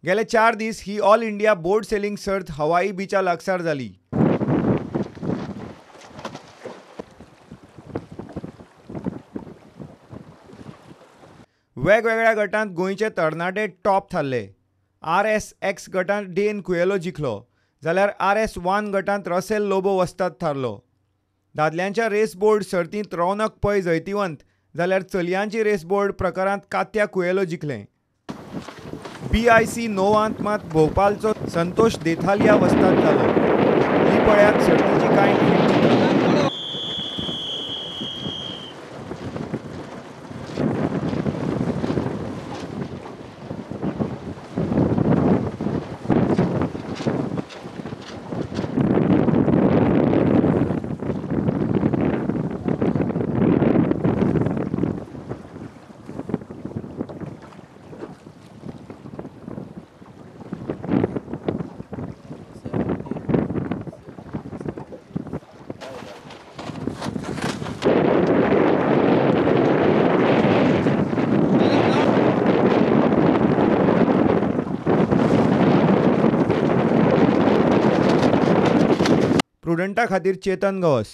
गेले 4 दीस ही all India बोट selling सर्त हवाई बीचा लागसार जाली. वेगवेगळ्या गटांत गोंयचे तरणाटे टॉप थारले. RSX गटांत डेन कुएलो जिखलो जाल्यार RS1 गटांत रसेल लोबो वस्ताद थारलो. दादल्यांच्या रेस बोर्ड सर्तींत रौनक पै जैतिवंत जाल्यार चलयांची रेस बोर्ड प्रकारांत कात्या कुएलो जिखलें. BIC नोवांत मात भोपालचो संतोष देथालिया वस्ताद जालो. ही पळयात सर्तीची कांय चित्रां. प्रुडंटा खातीर चेतन गवस.